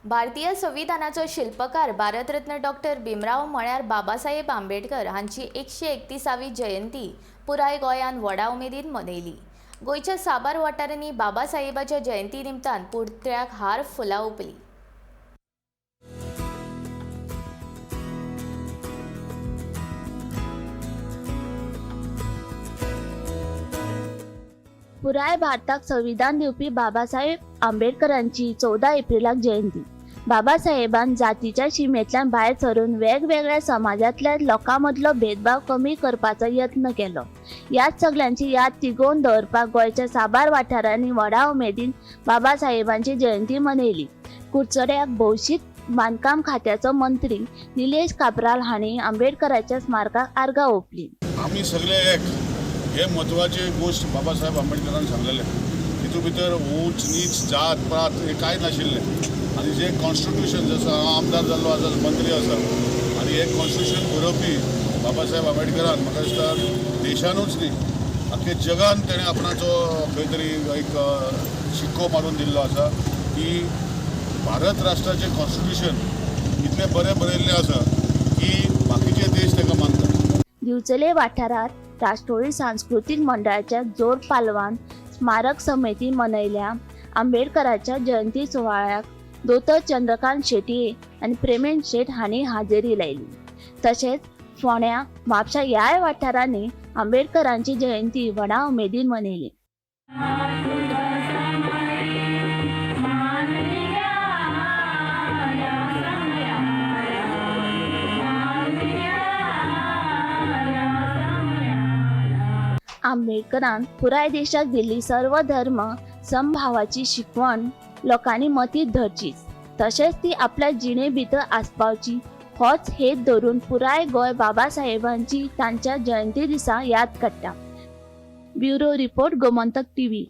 भारतीय संविधानाचो शिल्पकार भारतरत्न डॉक्टर भीमराव म्हळ्यार बाबासाहेब आंबेडकर हांची 131वी जयंती पुराय गोंयांत व्हडा उमेदीन मनयली. गोंयच्या साबार वाठारांनी बाबासाहेबाच्या जयंती निमतान पुतळ्याक हार फुलां ओंपली. पुराय भारताक संविधान दिवपी बाबासाहेब आंबेडकरांची 14 एप्रिलाक जयंती. बाबासाहेबान जातीच्या शिमेंतल्यान भायर सरून वेगवेगळ्या समाजांतल्या लोकां मदलो भेदभाव कमी करपाचो यत्न केलो. ह्याच सगल्यांची याद तिगोवन दवरपाक गोंयच्या साबार वाठारांनी व्हडा उमेदीन बाबासाहेबांची जयंती मनयली. कुडचड्याक भौशीक बांदकाम खात्याचो मंत्री निलेश काब्राल हांणी आंबेडकराच्या स्मारकाक आर्गां ओंपली. आमी सगळे एक हे म्हत्वाची गोश्ट बाबासाहेब आंबेडकरान सांगलेले. तितू भितर ऊंच नीच जात पात हे कांय नाशिल्लें. आनी जे कॉन्स्टिट्युशन, जसो हांव आमदार जाल्लो आसा, मंत्री आसा, आनी हे कॉन्स्टिट्युशन बरोवपी बाबासाहेब आंबेडकरान म्हाका दिसता देशानूच न्ही, आख्खे जगान तेणें आपणाचो खंय तरी एक शिक्को मारून दिल्लो आसा की भारत राष्ट्राचें कॉन्स्टिट्युशन इतलें बरें बरयल्लें आसा की बाकीचे देश ताका मानतात. दिवचले वाठारात राष्ट्रोळी सांस्कृतीक मंडळाच्या जोड पालवान स्मारक समिती मनयल्या आंबेडकराच्या जयंती सुवाळ्याक दोतोर चंद्रकांत शेटये आनी प्रेमेंद शेट हांणी हाजेरी लायली. तशेंच फोंड्या, म्हापशा ह्याय वाठारांनी आंबेडकरांची जयंती व्हडा उमेदीन मनयली. आंबेडकरान पुराय देशाक दिल्ली सर्व धर्म समभावाची शिकवण लोकांनी मतींत धरचीच, तशेंच ती आपल्या जिणे भितर आसपावची होच हेत धरून पुराय गोंय बाबासाहेबांची तांच्या जयंती दिसा याद काडटा. Bureau report, Gomantak TV.